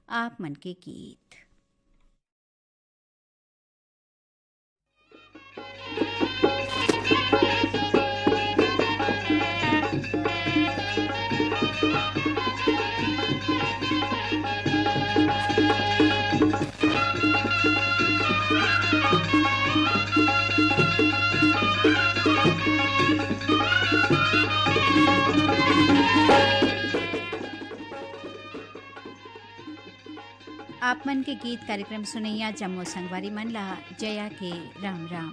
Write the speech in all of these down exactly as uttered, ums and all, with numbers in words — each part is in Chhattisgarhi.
आप मन के गीत। आप मन के गीत कार्यक्रम सुनैया जम्मो संगवारी मन ला जया के राम राम।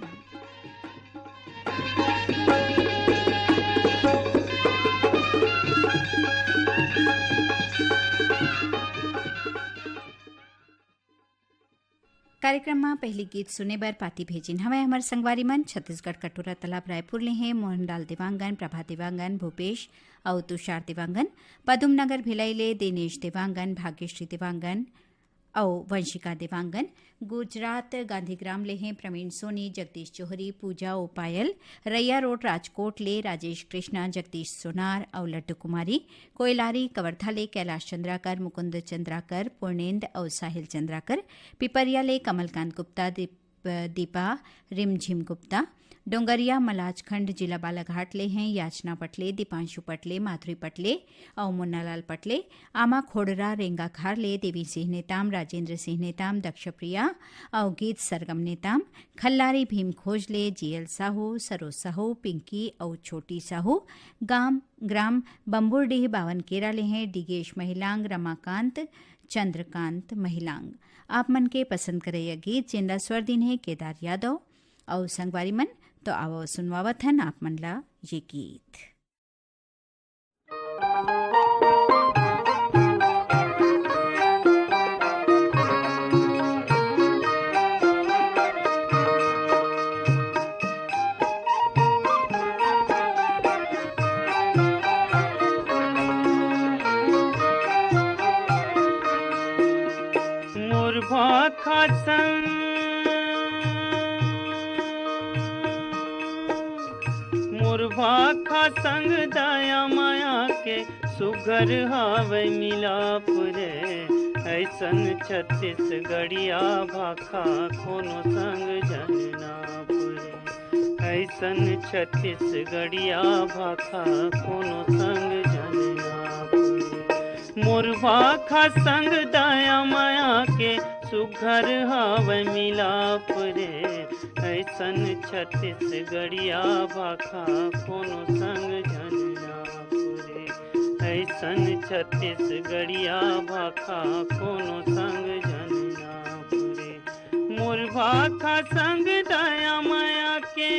कार्यक्रम म पहिली गीत सुने बर पाती भेजिन हवय हमर संगवारी मन। छत्तीसगढ़ कटोरा तालाब रायपुर ले हे मोहनलाल देवांगन, प्रभा देवांगन, भूपेश अउ तुषार देवांगन। पदुम नगर भिलाई ले दिनेश देवांगन, भाग्यश्री देवांगन अउ वंशिका देवांगन। गुजरात गांधीग्राम ले हे प्रवीण सोनी, जगदीश जोहरी, पूजा ओ पायल। रैया रोड राजकोट ले राजेश कृष्णा, जगदीश सोनार अउ लड्डू कुमारी। कोयलारी कवर्धा ले कैलाश चंद्राकर, मुकुंद चंद्राकर, पूर्णेंद्र अउ साहिल चंद्राकर। पिपरिया ले कमलकांत गुप्ता, दीप-, दीपा रिमझिम गुप्ता। डोंगरिया मलाजखंड जिला बालाघाट ले हैं याचना पटले, दीपांशु पटले, माधुरी पटले अउ मुन्नालाल पटले। आमा खोड़रा रेंगाखार ले देवी सिंह नेताम, राजेंद्र सिंह नेताम, दक्षप्रिया अउ गीत सरगम नेताम। खल्लारी भीम खोज ले जीएल साहू, सरोज साहू, पिंकी अउ छोटी साहू। गाम ग्राम बम्बुरडीह बावन केरा ले हैं डिगेश महिलांग, रमाकांत, चंद्रकांत महिलांग। आप मन के पसंद करैया गीत जेन ला स्वर दिन हे केदार यादव अउ संगवारी मन, तो आवव सुनवावत हन आप मन ला ये गीत। मोर भाखा संग, मोर भाखा संग दया माया के सुघर हावय मिलाप रे। ऐसन छत्तीसगढ़िया भाखा कोनो संग झन नाप रे। ऐसन छत्तीसगढ़िया भाखा कोनो संग झन नाप रे। मोर भाखा संग दया माया के सुघर हावय मिलाप रे। ऐसन छत्तीसगढ़िया भाखा कोनो संग झन नाप रे। ऐसन छत्तीसगढ़िया भाखा कोनो संग झन नाप रे। मोर भाखा संग दया माया के।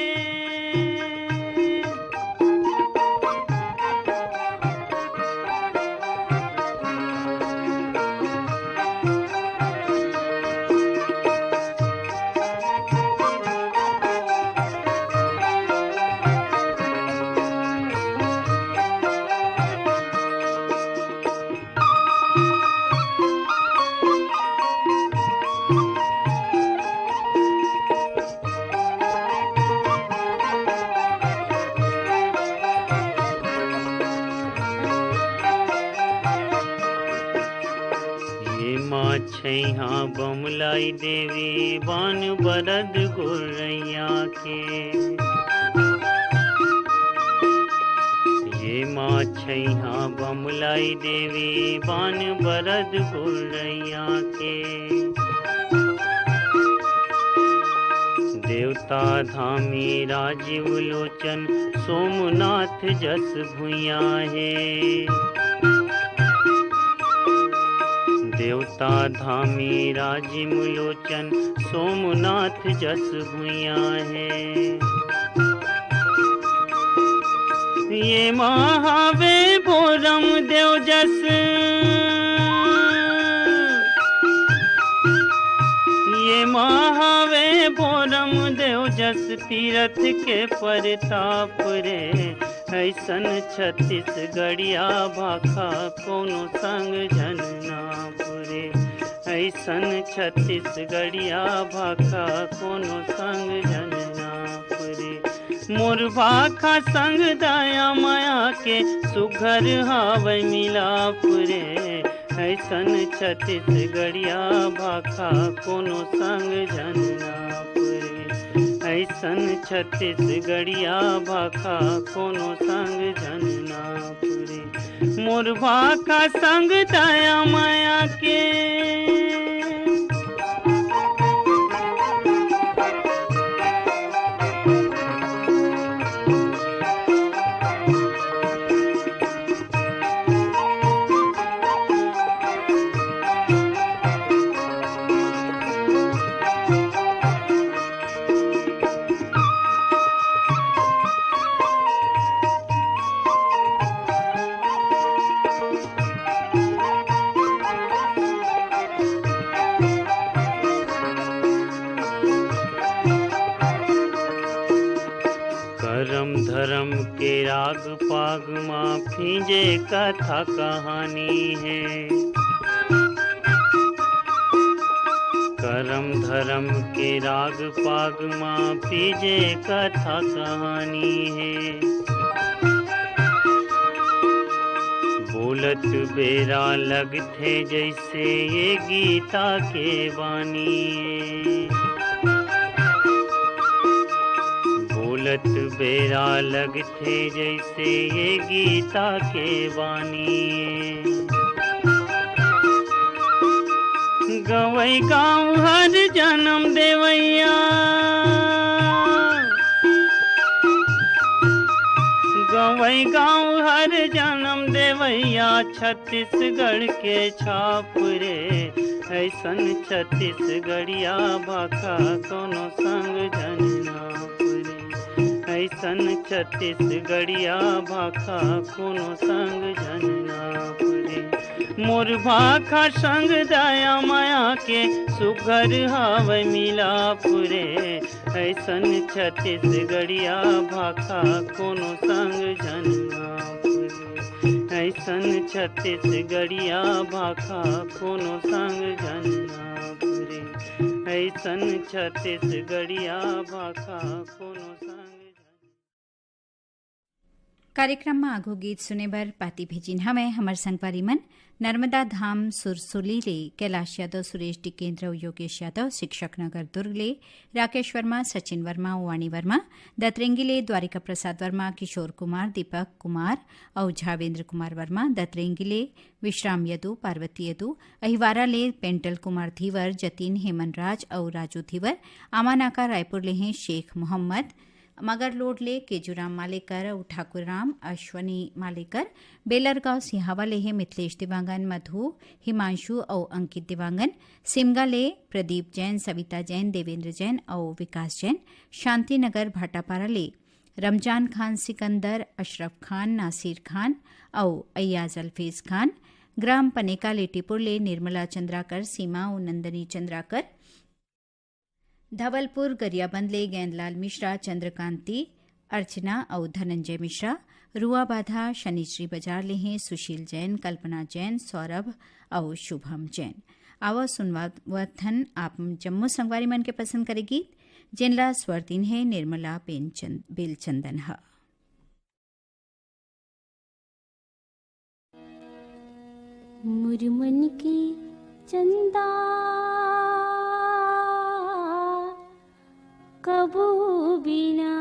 ये माँ छैहा बमलाई देवी बान बरद गुरैया के। ये माँ छैहा बमलाई देवी बान बरद गुरैया के। देवता धामी राजीव लोचन सोमनाथ जस भुइयां हे। देवता धामी राजीव लोचन सोमनाथ जस भुइयां हे। ये महावे भोरम देव जस, ये महावे भोरम देव जस तीरथ के परताप रे। ऐसन छत्तीसगढ़िया भाखा कोनो संग झन नाप रे। ऐसन छत्तीसगढ़िया भाखा कोनो संग झन नाप रे। मोर भाखा संग दया माया के सुघर हावय मिलाप रे। ऐसन छत्तीसगढ़िया भाखा कोनो संग झन नाप रे। ऐसन छत्तीसगढ़िया भाखा कोनो संग झन नाप रे। मोर भाखा संग दया माया के। करम धरम के राग पाग मा फीजे कथा कहानी हे। करम धरम के राग पाग मा फीजे कथा कहानी हे। बोलत बेरा लगथे जैसे ये गीता के बानी। बोलत बेरा लगथे जैसे ये गीता के बानी। गवई गाँव हर जन्म देवैया, गवई गाँव हर जन्म देवैया, छत्तीसगढ़ के छाप रे। ऐसन छत्तीसगढ़िया भाखा कोनो संग झन नाप रे। ऐसन छत्तीसगढ़िया भाखा कोनो संग झन नाप रे। मोर भाखा संग दया माया के सुघर हावय मिलाप रे। ऐसन छत्तीसगढ़िया भाखा कोनो संग झन नाप रे। ऐसन छत्तीसगढ़िया भाखा कोनो संग झन नाप रे। ऐसन छत्तीसगढ़िया भाखा कोनो संग झन। कार्यक्रम म आगू गीत सुने बर पाती भेजिन हवय हमर संगवारी मन नर्मदा धाम सुरसोली ले कैलाश यादव, सुरेश डी केंद्र अउ योगेश यादव, शिक्षक नगर दुर्ग ले राकेश वर्मा, सचिन वर्मा, वाणी वर्मा, दतरेंगी ले द्वारिका प्रसाद वर्मा, किशोर कुमार, दीपक कुमार अउ झावेंद्र कुमार वर्मा, दतरेंगी ले विश्राम यदु, पार्वती यदु, अहिवारा ले पेंटल कुमार धीवर, जतिन हेमन राज अउ राजू धीवर, आमानाका रायपुर ले हैं शेख मोहम्मद, मगरलोड ले केजूराम मालेकर अउ ठाकुर राम, अश्वनी मालेकर, बेलरगांव सिहावा ले हे मिथिलेश देवांगन, मधु, हिमांशु अउ अंकित देवांगन, सिमगा ले प्रदीप जैन, सविता जैन, देवेंद्र जैन अउ विकास जैन, शांतिनगर भाटापारा ले रमजान खान सिकंदर, अशरफ खान, नासिर खान अउ अय्याज अल्फेज खान, ग्राम पनेका ले टिपुर ले निर्मला चंद्राकर, सीमा अउ नंदनी चंद्राकर, धवलपुर गरियाबंद ले गेंदलाल मिश्रा, चंद्रकांति, अर्चना अउ धनंजय मिश्रा, रुआबाधा शनिचरी बजार ले हैं सुशील जैन, कल्पना जैन, सौरभ अउ शुभम जैन। आवा सुनवावत हन आप जम्मो संगवारी मन के पसंद करे गीत, जेन ला स्वर दिन हे निर्मला बेनचंद-, बेलचंदन ह। मुरमन के चंदा कबू बिना,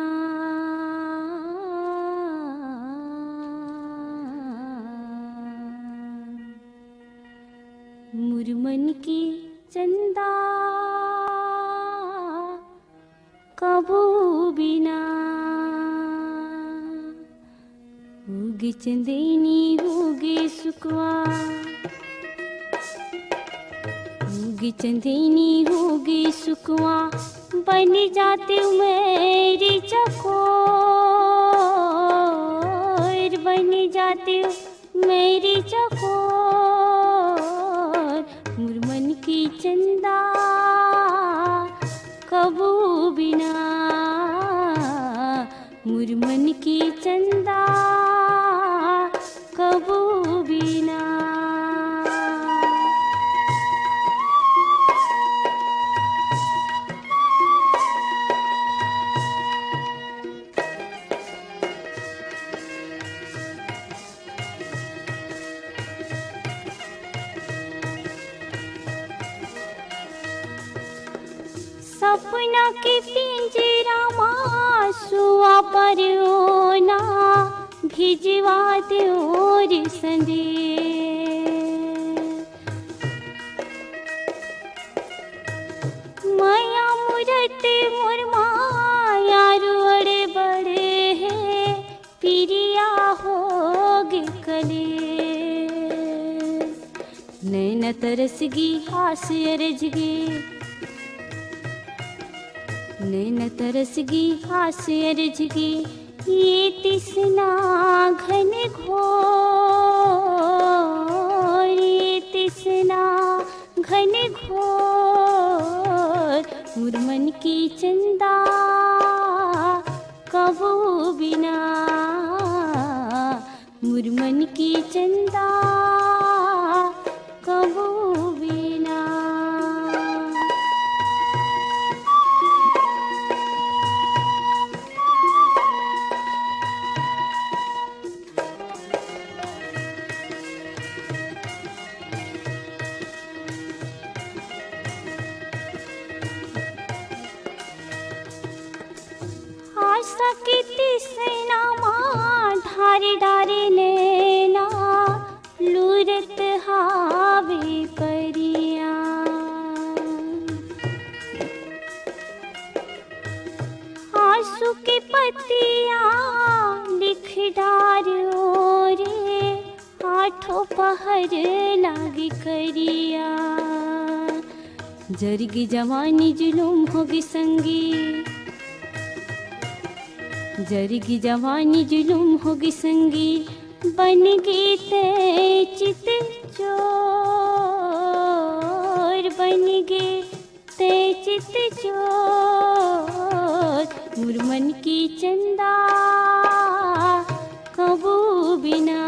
मुरमन के चंदा कबू बिना। उगे चंदेनी उगे सुकवा, उगे चंदेनी उगे सुकवा, बन जाते मेरी चकोर, बन जाते मेरी चकोर। मुरमन की चंदा कबू बिना, मुरमन की चंदा कबू बिना। सपना के पिंजरा मा सुआ परओना, भिजवा देओ रे संदेश। मया मूरत मोर माया रुअड़ बड़े हे, पिरिया होगे कलेश। नैन तरस गी आस अरज गे, नैन तरस गी आस अरज गे, ये तिसना घन घोर, ये तिसना घन घोर, मुरमन की चंदा कबू बिना, मुरमन की चंदा कबू बिना। आशा के तिसना मा धारी धारी नैना लूरत हावे परिया। आंसू के पतिया लिख डारो रे, आठों पहर लागी करिया। जरगी जवानी जुलुम होगी संगी, जरगी जवानी जुलुम होगी संगी, बन गे ते चित चोर, बन गे ते चित चोर, मुरमन की चंदा कबू बिना,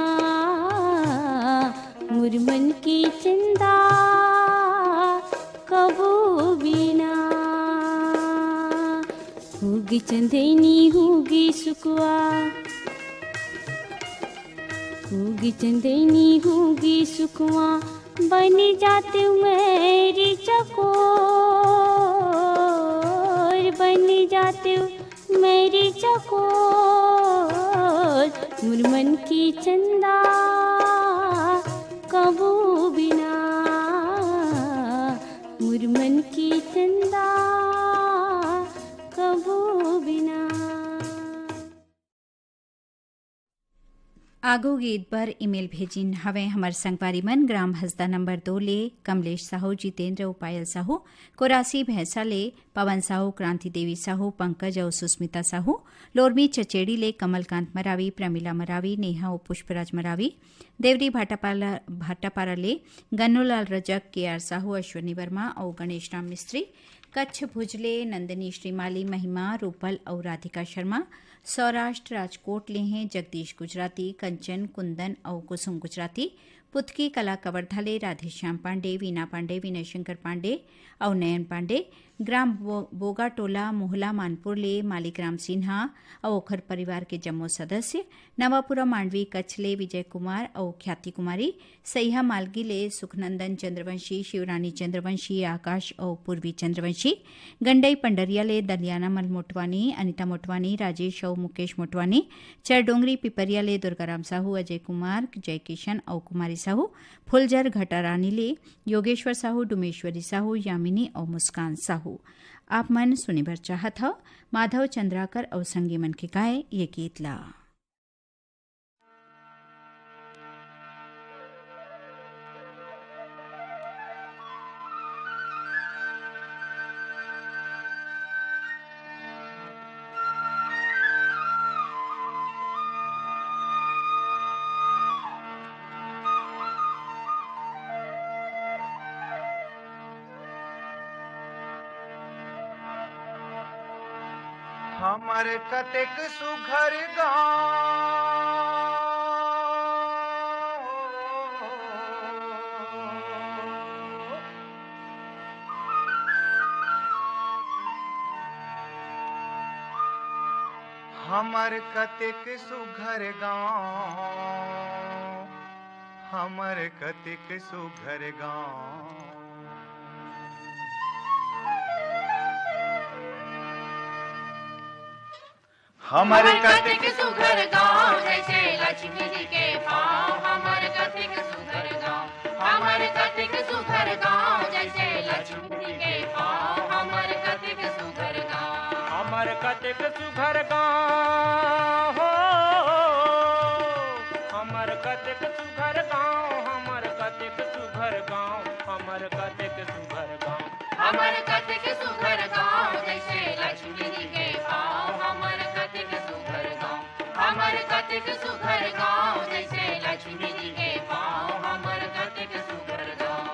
मुरमन की चंदा कबू बिना। हुगी चंदेनी हुगी सुकुआ, हुगी चंदेनी हुगी सुकुआ, बन जाते मेरी चकोर, बन जाते मेरी चकोर, मुरमन की चंदा कबू बिना, मुरमन की चंदा कबू बिना। आगू गीत बर ईमेल भेजिन हवे हमर संगवारी मन, ग्राम हसदा नंबर दो ले कमलेश साहू, जितेंद्र अउ पायल साहू, कोरासी भैंसा ले पवन साहू, क्रांति देवी साहू, पंकज अउ सुस्मिता साहू, लोरमी चचेड़ी ले कमलकांत मरावी, प्रमिला मरावी, नेहा अउ पुष्पराज मरावी, देवरी भाटापाला, भाटापारा ले गन्नूलाल रजक, के आर साहू, अश्विनी वर्मा अउ गणेश राम मिस्त्री, कच्छ भुज ले नंदिनी श्रीमाली, महिमा, रूपल अउ राधिका शर्मा, सौराष्ट्र राजकोट ले हैं जगदीश गुजराती, कंचन, कुंदन अउ कुसुम गुजराती, पुतकी कला कवर्धा ले राधेश्याम पांडे, वीना पांडे, विनय शंकर पांडे अउ नयन पांडे, ग्राम बो-, बोगाटोला मोहला मानपुर ले मालीग्राम सिन्हा अउ ओखर परिवार के जम्मो सदस्य, नवापुरा मांडवी कच्छ ले विजय कुमार अउ ख्याति कुमारी, सईहा मालगी ले सुखनंदन चंद्रवंशी, शिवरानी चंद्रवंशी, आकाश अउ पूर्वी चंद्रवंशी, गंडई पंडरिया ले दलियाना मल मोटवानी, अनिता मोटवानी, राजेश अउ मुकेश मोटवानी, चरडोंगरी पिपरिया ले दुर्गाराम साहू, अजय कुमार, जय किशन अउ कुमारी साहू, फुलझर घटारानी ले योगेश्वर साहू, डुमेश्वरी साहू, यामिनी अउ मुस्कान साहू। आप मन सुने बर चाहत हव माधव चंद्राकर अउ संगी मन के गाए ये गीत ला। हमर कतेक सुघर गाँव। हमर कतेक सुघर गाँव, हमर कतेक सुघर गाँव। हमर कतिक सुघर गांव, जैसे लक्ष्मी जी के पांव। हमर कतिक सुघर गांव, हमर कतिक सुघर गांव, जैसे लक्ष्मी जी के पांव। हमर कतिक सुघर गांव। हमर कतिक सुघर गांव हो, हमर कतिक सुघर गांव, हमर कतिक सुघर गांव, हमर कतिक सुघर गांव। हमर कतिक सुघर गांव, जैसे लक्ष्मी जी के पांव। हमर कतिक सुघर गांव, हमर कतिक सुघर गांव, जैसे लक्ष्मी जी के पांव। हमर कतिक सुघर गांव।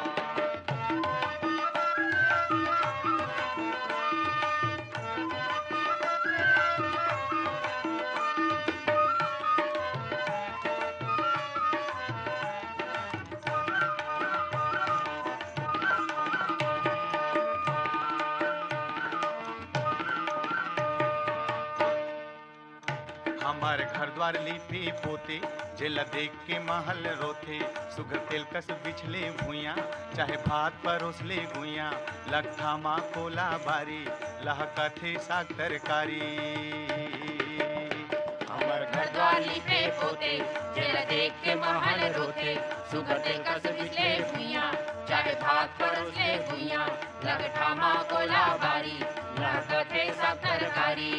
हमर घर द्वार लीपे पोते, जेला देख के महल रोथे। सुघर तेल कस बिछले भुइयां, चाहे भात परोसले गुइयां। लकठा मा कोला बारी, लहकथे साग तरकारी। हमर घर द्वार लीपे पोते, जेला देख के महल रोथे। सुघर तेल कस बिछले भुइयां, चाहे भात परोसले गुइयां। लकठा मा कोला बारी, लहकथे साग तरकारी।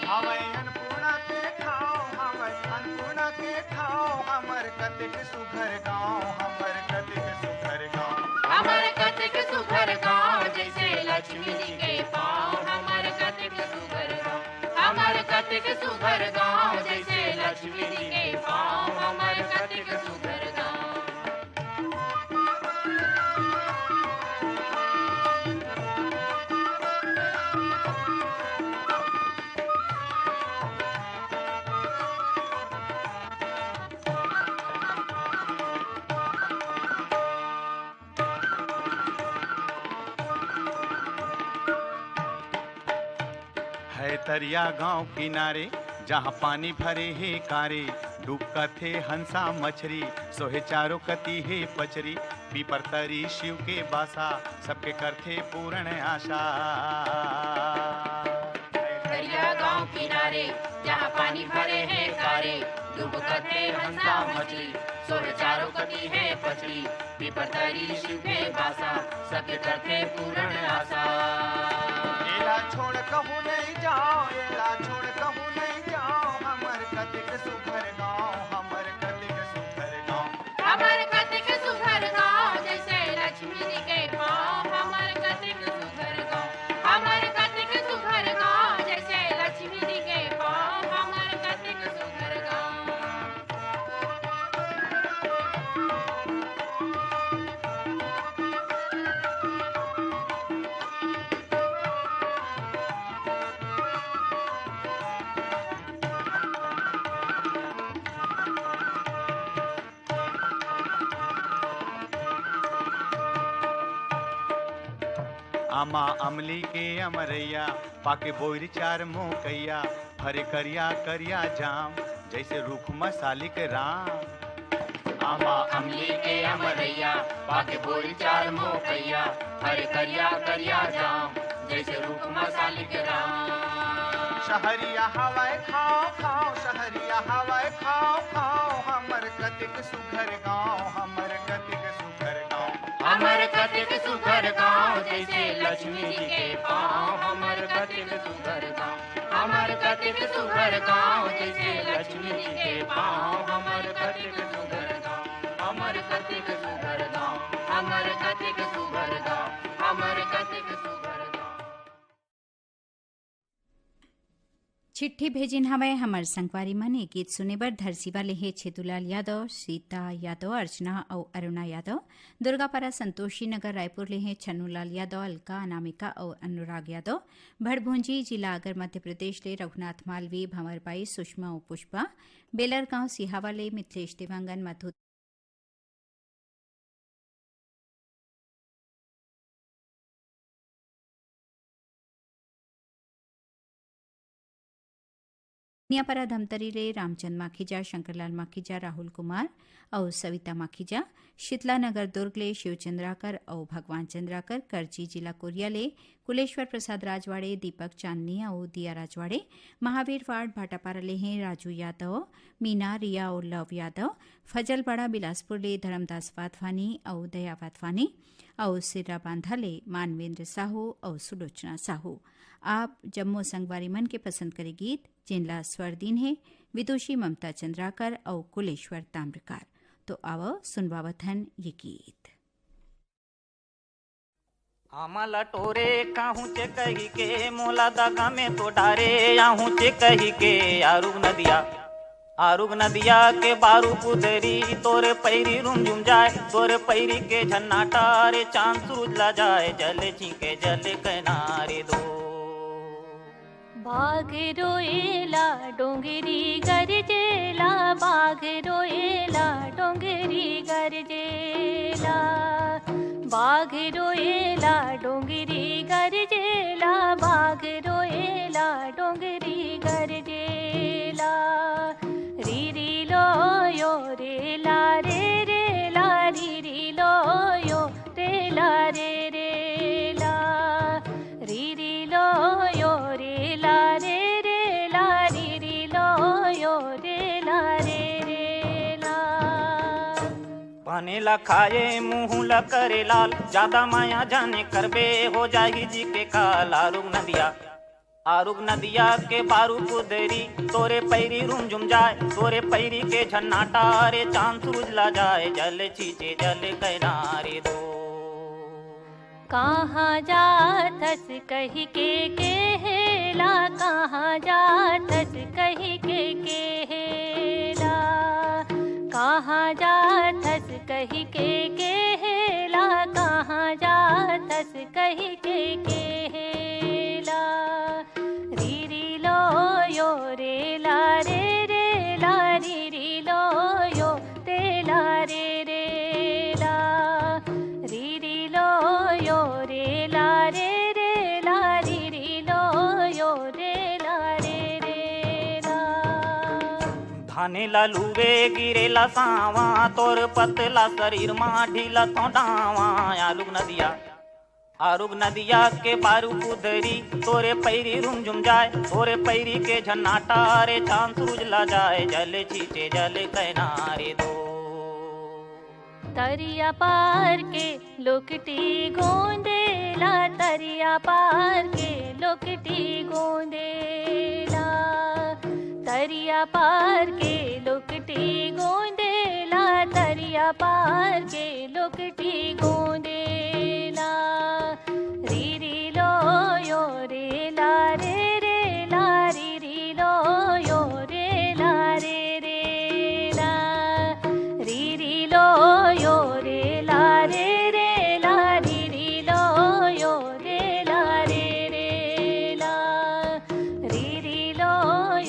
हवय अन्नपूर्णा के ठाव, हवय अन्नपूर्णा के ठाव। हमर कतिक सुघर गांव, हमर कतिक सुघर गांव। हमर कतिक सुघर गांव, जैसे लक्ष्मी जी के पांव। हमर कतिक सुघर गांव, हमर कतिक सुघर गांव, जैसे लक्ष्मी जी के पांव। हमर कतिक सुघर गांव। है तरिया गांव किनारे, जहां पानी भरे हे कारे। डुबकथे हंसा मछरी, सोहे चारों कती हे पचरी। पीपर तरी शिव के बासा, सबके करथे पूर्ण आशा। तरिया गांव किनारे, जहां पानी भरे हे कारे। डुबकथे हंसा मछरी, सोहे चारों कती हे पचरी। पीपर तरी शिव के बासा, सबके करथे पूर्ण आशा। एला छोड़ कहूं नहीं जाओ, एला छोड़ कहूं नहीं जाओ। हमर कतिक सुघर गांव, हमर कतिक सुघर गांव। हमर कतिक सुघर गांव, जैसे लक्ष्मी जी के पांव। हमर कतिक सुघर गांव, हमर कतिक सुघर गांव, जैसे लक्ष्मी जी के पांव। हमर कतिक सुघर गांव। आमा अमली के अमरैया, पाके बोइर चार मोकैया। फरे करिया करिया जाम, जैसे रूख म सालिक राम। आमा अमली के अमरैया, पाके बोइर चार मोकैया। फरे करिया करिया जाम, जैसे रूख म सालिक राम। शहरिया हवय खाव खाव, शहरिया हवय खाव खाव। हमर कतिक सुघर गांव, हमर कतिक सुघर गांव। हमर कतिक सुघर गांव, जैसे लक्ष्मी जी के पांव। हमर कतिक सुघर गांव, हमर कतिक सुघर गांव, जैसे लक्ष्मी जी के पांव। हमर कतिक सुघर गांव, हमर कतिक सुघर गांव, हमर कतिक सुघर गांव, हमर कतिक सुघर गांव। चिट्ठी भेजिन हवय हमर संगवारी मन। ये गीत सुने बर धरसीवा ले हे छेदूलाल यादव, सीता यादव, अर्चना अउ अरुणा यादव। दुर्गापारा संतोषी नगर रायपुर ले हे छन्नूलाल यादव, अलका, अनामिका अउ अनुराग यादव। भड़भुंजी जिला आगर मध्य प्रदेश ले रघुनाथ मालवी, भंवर बाई, सुषमा अउ पुष्पा। बेलर गांव सिहावा ले मिथिलेश देवांगन, मधु मियापारा धमतरी ले रामचंद माखीजा, शंकरलाल माखीजा, राहुल कुमार अउ सविता माखीजा, शीतला नगर दुर्ग ले शिव चंद्राकर अउ भगवान चंद्राकर, करजी जिला कोरिया ले कुलेश्वर प्रसाद राजवाड़े, दीपक चांदनी अउ दिया राजवाड़े, महावीर वार्ड भाटापारा ले हैं राजू यादव, मीना, रिया अउ लव यादव, फजलपाड़ा बिलासपुर ले धर्मदास वाधवानी अउ दया वाधवानी अउ सिर्रा बांधा ले मानवेंद्र साहू अउ सुलोचना साहू। आप जम्मो संगवारी मन के पसंद करे गीत, जेन ला स्वर दीन हे विदुषी ममता चंद्राकर अउ कुलेश्वर ताम्रकार। तो आवव सुनवावत हन ये गीत। आमा लटोरे काहूचे कही के, मोला दगा में तो डारे आहूचे कही के। आरुग नदिया, आरुग नदिया के बारू पुदरी, तोरे पैरी रुमझुम जाए, तोरे पैरी के झन्नाटा रे, चांद सूरज ला जाए, जल छींके जल किनारे दो। बाघ रोएला डोंगरी गरजेला, बाघ रोएला डोंगरी गरजेला, बाघ रोएला डोंगरी गरजेला, बाघ रोएला डोंगरी गरजेला। रीरी लो यो रे ला रे रे ला, रीरी लो यो रे ला रे रे ला, रीरी लो यो रे ला रे रे ला, रीरी लो यो रे ला रे रे ला। पानी ला खाए मुंह ला करे लाल, ज्यादा माया जाने करबे, हो जाही जी के काल। आरुग नदिया, आरुग नदिया के बारू पुदरी, तोरे पैरी रुमझुम जाए, तोरे पैरी के झन्नाटा रे, चांद सूरज ला जाए, जल छींचे जल किनारे दो। कहाँ जाथस कही के केहेला, कहाँ जाथस कही के केहेला, कहाँ जाथस कही के केहेला, कहाँ जाथस कही के केहेला। रीरी लो यो रे ला रे रे ला, रीरी लो यो रे ला रे रे ला, रीरी लो यो रे ला रे रे ला, रीरी लो यो रे ला रे रे ला। धाने ला लुवे गिरेला सावा, तोर पतला शरीर मा ढीला तो डावा। आरुग नदिया, आरुग नदिया के बारू पुदरी, तोरे पैरी रुमझुम जाए, तोरे पैरी के झन्नाटा रे, चांद सूरज ला जाए, जल छींचे जल किनारे दो। तरिया पार के लोकटी गोंदेला, तरिया पार के लोकटी गोंदेला, तरिया पार के लोकटी गोंदेला, तरिया पार के लोकटी गोंदेला। रीरी लो यो रे ला रे रे ला, रीरी लो यो रे ला रे रे ला, रीरी लो यो रे ला रे रे ला, रीरी लो यो रे ला रे रे ला, रीरी लो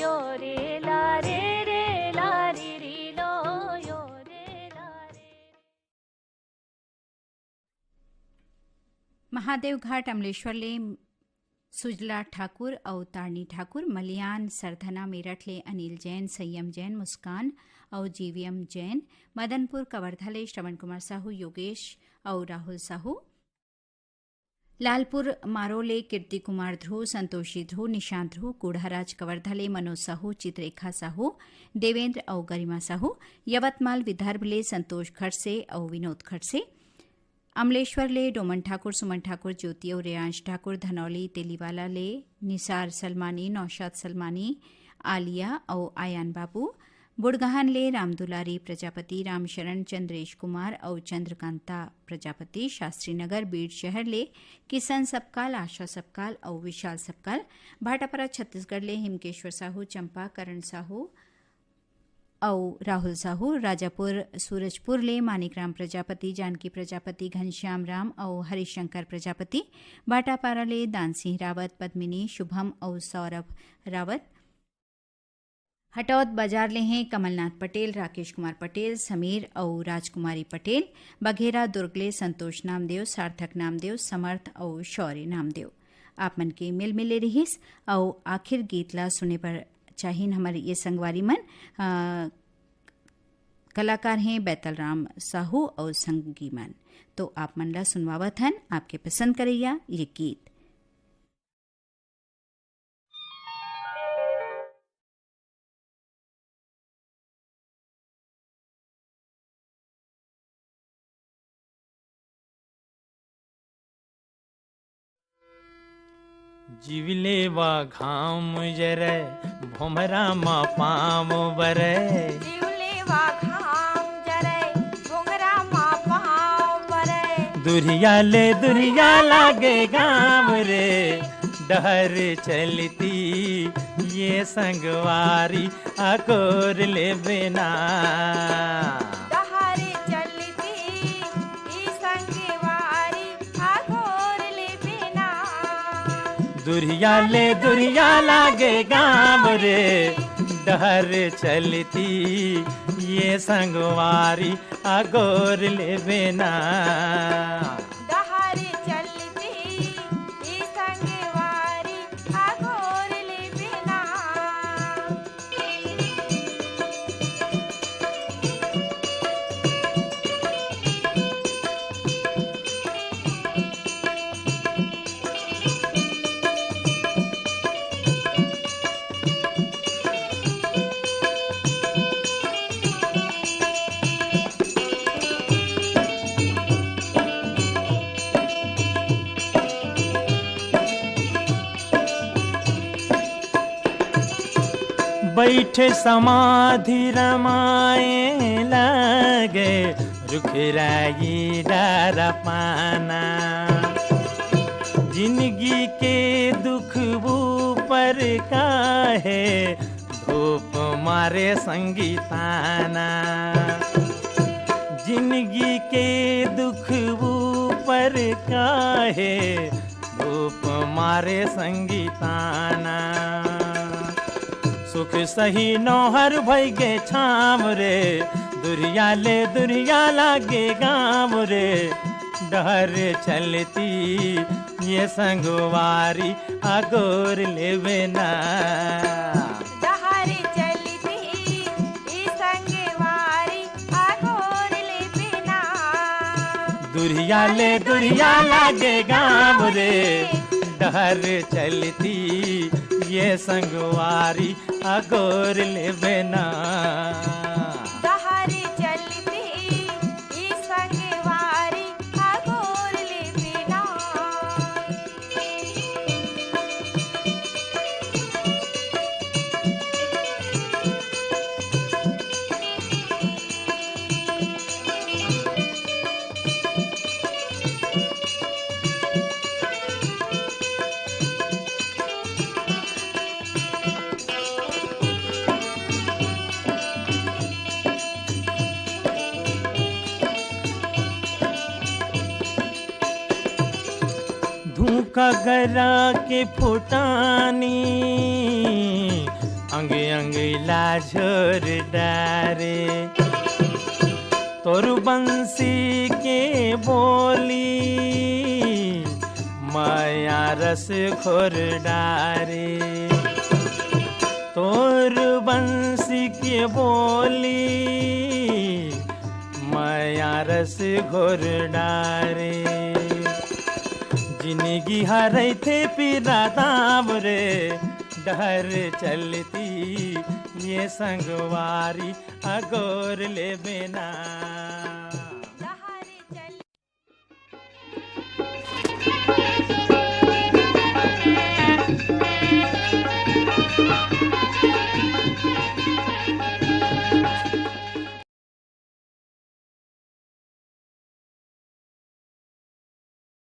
यो रे ला रे रे ला, रीरी लो यो रे ला रे। महादेव घाट अमलेश्वर ले सुजला ठाकुर अउ तारणी ठाकुर, मलियान सरधना मेरठ ले अनिल जैन, संयम जैन, मुस्कान अउ जीवीएम जैन, मदनपुर कवर्धा ले श्रवण कुमार साहू, योगेश अउ राहुल साहू, लालपुर मारो ले कीर्ति कुमार ध्रुव, संतोषी ध्रुव, निशांत ध्रुव, कूढ़ाराज कवर्धा ले मनोज साहू, चित्रेखा साहू, देवेंद्र अउ गरिमा साहू, यवतमाल विदर्भ ले संतोष खड़से अउ विनोद खड़से, अमलेश्वर ले डोमन ठाकुर, सुमन ठाकुर, ज्योति अउ रेयांश ठाकुर, धनौली तेलीवाला ले निसार सलमानी, नौशाद सलमानी, आलिया अउ आयान बाबू, बुड़गहन ले रामदुलारी प्रजापति, रामशरण, चंद्रेश कुमार अउ चंद्रकांता प्रजापति, शास्त्री नगर बीड़ शहर ले किशन सबकाल, आशा सबकाल अउ विशाल सबकाल, भाटापारा छत्तीसगढ़ ले हिमकेश्वर साहू, चंपा, करण साहू अउ राहुल साहू, राजापुर सूरजपुर ले मानिक राम प्रजापति, जानकी प्रजापति, घनश्याम राम अउ हरिशंकर प्रजापति, भाटापारा ले दान सिंह रावत, पद्मिनी, शुभम अउ सौरभ रावत, हटौद बाजार ले हैं कमलनाथ पटेल, राकेश कुमार पटेल, समीर अउ राजकुमारी पटेल, बघेरा दुर्ग ले संतोष नामदेव, सार्थक नामदेव, समर्थ अउ शौर्य नामदेव। आप मन के मेल मिले रिहिस अउ आखिर गीत ला सुने बर चाहिन हमर ये संगवारी मन। अ, कलाकार हैं बैतलराम साहू और संगी मन। तो आप मन ला सुनवावत हन आपके पसंद करैया ये गीत। जीव लेवा घाम जरय, भोमरा मा पाँव बरय। जीव लेवा घाम जरय, भोमरा मा पाँव बरय। दुरिया ले दुरिया लागे गाँव रे, डहर चलती ये संगवारी अगोर लेबे ना। डहर चलती ई संगवारी अगोर लेबे ना। दुरिया ले दुरिया लागे गाँव रे, डहर चलती ये संगवारी अगोर लेबे ना। डहर चलती ई संगवारी अगोर लेबे ना। बैठे समाधि रमाए लागे, रुख राई डारा पाना। जिनगी के दुख ऊपर काहे, धूप मारे संगी ताना। जिनगी के दुख ऊपर काहे, धूप मारे संगी ताना। सुख सही नोहर भई गे छाम रे, दुरिया ले दुरिया लागे गाँव रे। डहर चलती ये संगवारी अगोर लेबे ना। डहर चलती ई संगवारी अगोर लेबे ना। दुरिया ले दुरिया लागे गाँव रे, डहर चलती ये संगवारी अगोर लेबे ना। डहर चलती ई संगवारी अगोर लेबे ना। धूका गरा के फुटानी, अंग अंग ला झोर डारे। तोर बंसी के बोली, मया रस घोर डारे। तोर बंसी के बोली, मया रस घोर डारे। जिनगी हरैथे पीरा दाम रे, डहर चलती ये संगवारी अगोर लेबे ना।